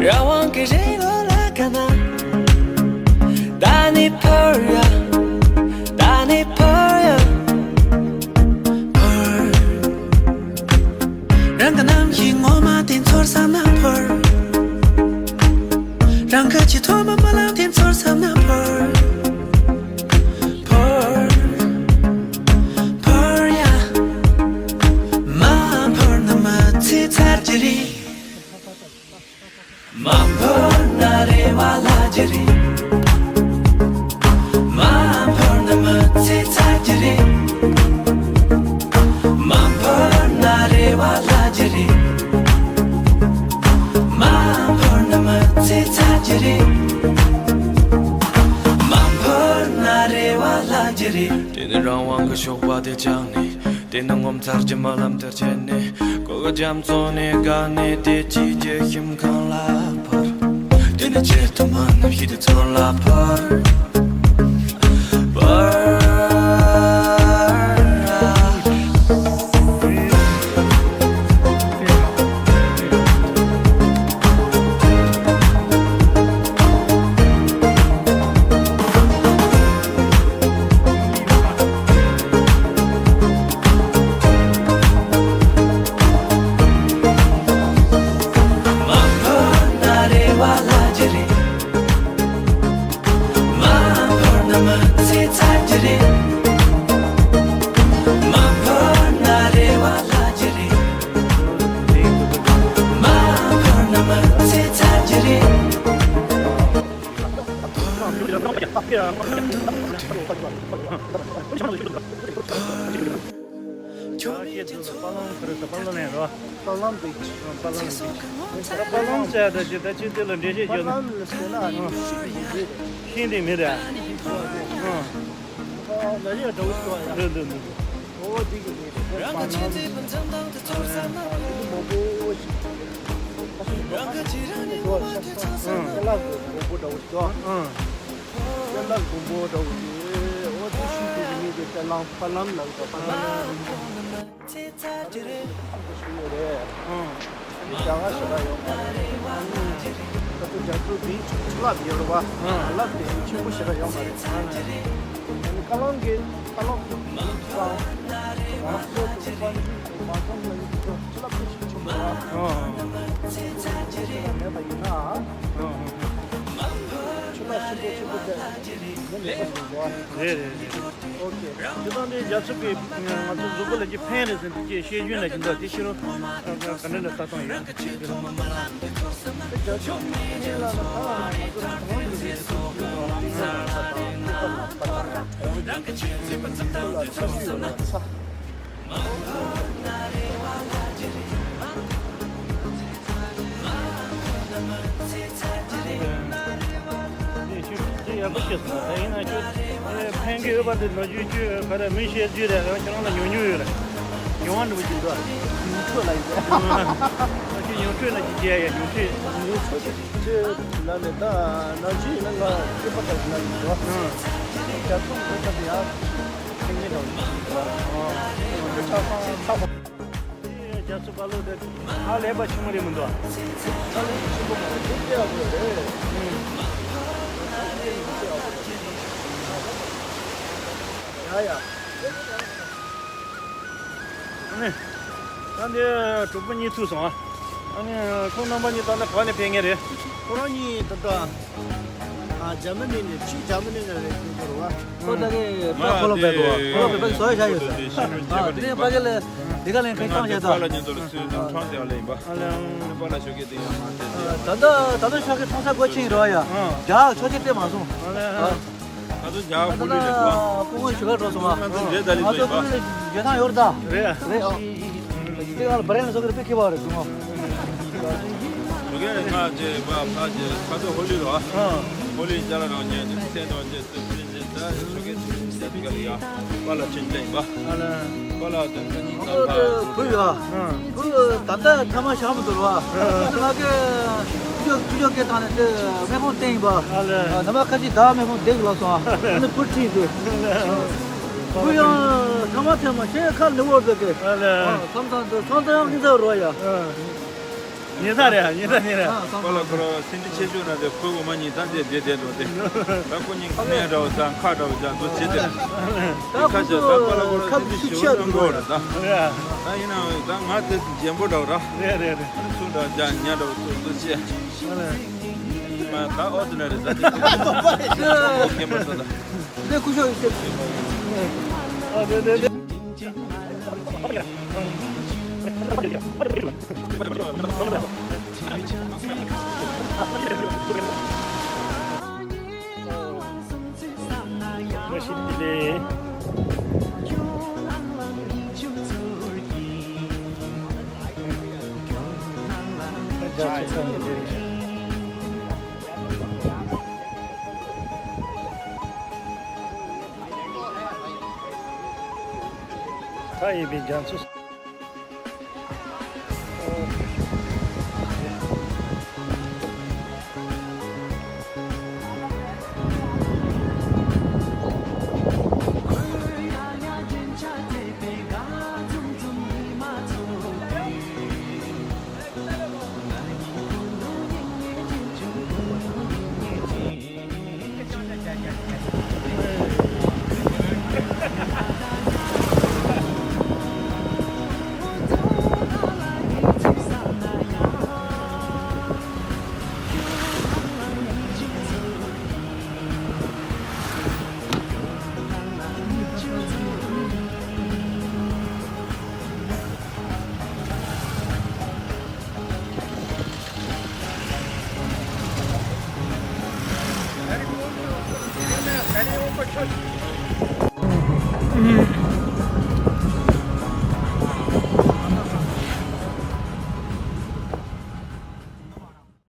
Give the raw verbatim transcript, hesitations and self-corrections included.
རང་དབང་གི་རི་ལོ་ལ་ག་ན། ད་ནི་འཕུར་ཡ། ད་ནི་འཕུར་ཡ། འཕུར། རང་གི་རྣམ་ཤེས་ངོ་མ་དེ་ཚོར་བསམ་ན་འཕུར། རང་གི་ཆེས་ཐོག་མ་རྨི་ལམ་དེ་ཚོར་བསམ་ན་འཕུར། འཕུར། འཕུར་ཡ། མ་འཕུར་ན་མི་ཚེ་ཚར་གྱི་རེད། མ་འཕུར་ན་རེ་བ་བརླག་གི་རེད། མ་འཕུར་ན་མི་ཚེ་ཚར་གྱི་རེད། མ་འཕུར་ན་རེ་བ་བརླག་གི་རེད། མ་འཕུར་ན་མི་ཚེ་ཚར་གྱི་རེད། མ་འཕུར་ན་རེ་བ་བརླག་གི་རེད། དེ་ནི་རང་དབང་གི་ཞོགས་པ་དེ་བཅངས་ནས། དེ་ནི་ངོ་མཚར་གྱི་རྨི་ལམ་དེར་ཆས་ནས། གོ་གི་རྒྱ་མཚོ་ནས་བརྒལ་ནས། དེ་ཅིའི་ཀྱི་ཞིང་ཁམས་ལ་འཕུར། དེ་ནི་ཆེས་མཐོ་དམའ་རྣམ་ཤེས་དེ་ཚོ་ལ་འཕུར། འཕུར། མ་འཕུར་ན་རེ་བ་བརླག་གི་རེད། མ་འཕུར་ན་མི་ཚེ་ཚར་གྱི་རེད། མ་འཕུར་ན་རེ་བ་བརླག་གི་རེད། མ་འཕུར་ན་མི་ཚེ་ཚར་གྱི་རེད། ཁྱོད་ཀྱིས་དུས་སུ་པ་ལང་ཁ་རེ་ས་པ་ལང་ནས་རོ། པ་ལང་དེ། པ་ལང་ཅ་ད་ཅི་ད་ཅི་དེ་ལ་འགྲེལ་བཤད་རྒྱག་ན། ཤིང་དེ་མི་རེད། འདི་འདི་འདི། འོ་དེ་གི་རེད། པ་ལང་། མང་པོ་ཞིག་འདུག་ཁ་སང་ཀ་ལ་གི་མགོན་པོ་འདྲ་བོ་ཞིག་འདུག་ཀ་ལ་གི་མགོན་པོ་འདྲ་བོ་ཞིག་འོ་དེ་ཤིང་དེ་གི་མིང་དེ་པ་ལང་པ་ལང་ལབ་ཀྱི་འདུག་པ་ལང་། ཞུ་ཡོད་རེད། ཨང་། ཨ་ནི་རྒྱ་གར་ཞེ་དྲག་ཡོད་མ་རེད། ཨ་ནི་ད་ལྟ་རྒྱ་མཚོ་འདིའི་ཆུ་རླབས་ཡོད་རེད་བ། ཨང་། རླབས་དེ་ཆེན་པོ་ཞེ་དྲག་ཡོད་མ་རེད། ཨ་ནི་ཀ་ལང་གི་ཀ་ལང་གི་ཀ་ལང་གི་ཆུ་རླབས་དེ་ཤུགས་ཆེན་པོ་རེད་བ། ཨང་། ཆུ་རླབས་ཆེན་པོ་ཆེན་པོ་དེ་མི་མེད་པ་ཡིན་ན། ཨང་། རེད་རེད་རེད། ཨོ་ཁེ། དེ་དང་དེ་རྒྱ་མཚོ་གི་ང་ཚོ་གཟུགས་པོ་ལ་ཅིག་ཕན་རེད་ཟེར་འདི་ཅིག་བཤད་རྒྱུན་ལ་ཅིག་འདུག་དེ་ཕྱི་རུ་ག་འདྲ་འདྲ་ལྟ་སྟངས་ཡོད། རྒྱ་མཚོ་གི་ལ་ད་ང་ཚོ་གང་ཡིན་ཟེར་ཚུལ་གྱི་ལ་ཚ་ཤུ་ཡོད་ལ་ཚ། དེ་ཡག་པོ་བྱས་སོང་། ད་ཡིན་ན་ཁྱོད་ཕན་གི་ཡོད་པ་དེ་ནོར་རྒྱུ་ཁྱོད་ག་རེ་མི་ཤེས་རྒྱུ་རེད། ཁྱོད་རང་ལ་ཉོ་ཉོ་ཡོད་རེད། ཉོ་བ་འགྲོ་གི་འདུག་ཉོ་ཆོག་ལ་ཡིན། ཁྱོད་ཉོ་འཕྲོད་ལ་ཅིག་བྱས་ཡ་ཉོ་འཕྲོད། ཉོ་ཆོག་ཅིག་ཁྱོད་ལ་ནས་ད་ནང་ཆུ་ཡིན་ན་ང་སྐྱེས་པ་དང་ཡིན་ན་ཡིན་འགྲོ། རྒྱ་མཚོ་འགྲོ་ས་དེ་ཡང་ཕན་གི་འགྲོ་ཡིན་འགྲོ། ཁྱོད་ཆ་ཚང་ཚ་བ། རྒྱ་མཚོ་ཀ་ལོ་དེ་ཧ་ལས་པ་ཆེན་མོ་རེད་མི་འདུག་ཧ་ལས་པ་ཆེན་པོ་མ་རེད། དེ་ལྟ་བུ་རེད། ཡ་ཡ། ཨ་ནི། ད་འདི་གྲོགས་པོ་གཉིས་ཐུག་སོང་ཨ། ཨ་ནི་ཁོང་རྣམ་པ་གཉིས་ད་ལྟ་ག་ནས་ཕེབས་མཁན་རེད། ཁོ་རང་གཉིས་ད་ལྟ། ཨ། འཇར་མ་ནི་ནས། ཕྱི་འཇར་མ་ནི་ནས་རེད་ཟེར་གྱི་རེད་བ། ཁོ་ད་གིན་ཕ་ཁོ་ལོ་བས་འགྲོ་བ། ཁོ་ལོ་བས་ཕ་གི་བཟོ་ཡ་བཞག་ཡོད་ཟེར། ཨ། དེ་ནས་ཕ་གི་ལ་དེ་ག་ལན་ཁ་བཏང་བཞག་ད། པཱ་ལགས་མཉམ་དུ་ལ་སུས་དང་ཁྲང་དེ་ལ་ཡིན་པ། ཨ་ལེ། པཱ་ལགས་ཞོགས་ཀས་དེ་ཡང་མ་བལྟས་ཏེ། ད་ལྟ་ད་ལྟ་ཤག་གི་ཐོང་ས་སྒོ་ཕྱིན་རོ་ཡ། ཨ། རྒྱ་ཆོས་ཆེ་བལྟས་མ་སོང་། ཨ་ལེ། ཨ། ད་ལྟ་རྒྱ་ཧོ་ལི་རེད་བ། སྐུ་ངོ་ཞུ་ག་འགྲོ་སོང་ང་། ང་ཚོ་འདྲེ་ད་ལི་ང་ཚོ་ལ་ཡིན་པ། སྐུ་ངོ་ལ་མཇལ་ཐང་ཡོད་རེད་ད། རེད། རེད་ཨ། དེ་ག་ལ་བ་རན་སོ་གི་རེད་པས་ཁེ་བ་རེད་སྐུ་ངོ། ཞོགས་ཀས་ང་ཚོའི་བ་ཕ་ཚོའི་ཁ་ཐུག་ཧོ་ལི་རོ། ཨ། ཧོ་ལི་ཅ་ལག་རང་ཉོས་ཏེ་སེམས་དང་བཅས་སུ་ཕུལ་ཞིང་ད་ཞོགས་ཀས་ཚུལ་ཞིག་བྱ་དུས་ག་ལ་ཡ། པཱ་ལགས་ཕྱིན་ཅན་ཡིན་པ། ཨ་ལེ། པཱ་ལགས་དོན་ཁ་ཉིན་ང་ཚོ་ཚང་དེ་ཕ་བུ་ཡོད་ཨ། ཨ། བུ་ད་ལྟ་ཐ་མ་ཞག་མི་འདུག་རོ། ཨ། ང་གི་ཅུ་ཅུ་ཅོ་སྐད་བཏང་ནས་དེ་དམག་དཔུང་བསྟན་ཡིན་པ། ཨ་ལེ། ཨ། ནམ་ཁ་ཅིག་ད་དམག་དཔུང་བསྡད་གི་ལབ་སོང་ཨ། ཨ་ནི་བུ་ཁྲིད་དེ། ཨ་ལེ། བུ་ཡང་ཐ་མ་ཐེངས་མ་ཁྱེད་ཁ་ནི་བོར་བསྡད་གི། ཨ་ལེ། ཨ། མཚམས་མཚམས་དུ་ཚང་ཚང་ཡང་ཀིན་ཚ་རོ་ཡ། ཨ། ཉེ་ས་རེད། ཉེ་ས་ཉེ་རེད། པ་ལ་ཁོ་ར་སེམས་ཁྲལ་ཆེ་ཤོས་ན་དེ་ཁོའི་འོ་མ་གཉིས་ད་དེ་བསྡད་བསྡད་འགྲོ་དེ། ད་ཁོ་གཉིས་ཀ་གནས་འདྲ་བོ་དང་ཁ་འདྲ་བོ་ཅག་འདུ་བྱེད་དེ། ད་ཁ་ཁོ་ཤས་ད་པ་ལ་ཁོ་ར་ཁ་སེམས་ཁྲལ་ཁུ་ཤུ་ཆེ་ཡོད་ཡོད་འགྲོ་རེད་ད། རེད། ད་ཡིན་ནའང་ད་ང་དེ་འཇན་པོ་འདྲ་བོ་ར། རེད་རེད་རེད། ཚུ་འདྲ་ཅག་ཉ་འདྲ་བོ་ཚུ་འདུ་བྱེད། རེད། མ་ད་ཨོ་ཙི་ན་རེད་ད་དེ། ཨོ་ཁེ་མ་ད་ད། འདི་ཁུ་ཤོ་ཡོད་ཤེས། ཨ་རེད་རེད་རེད། ད་ཡིན་པའི་རྒྱ་མཚོ།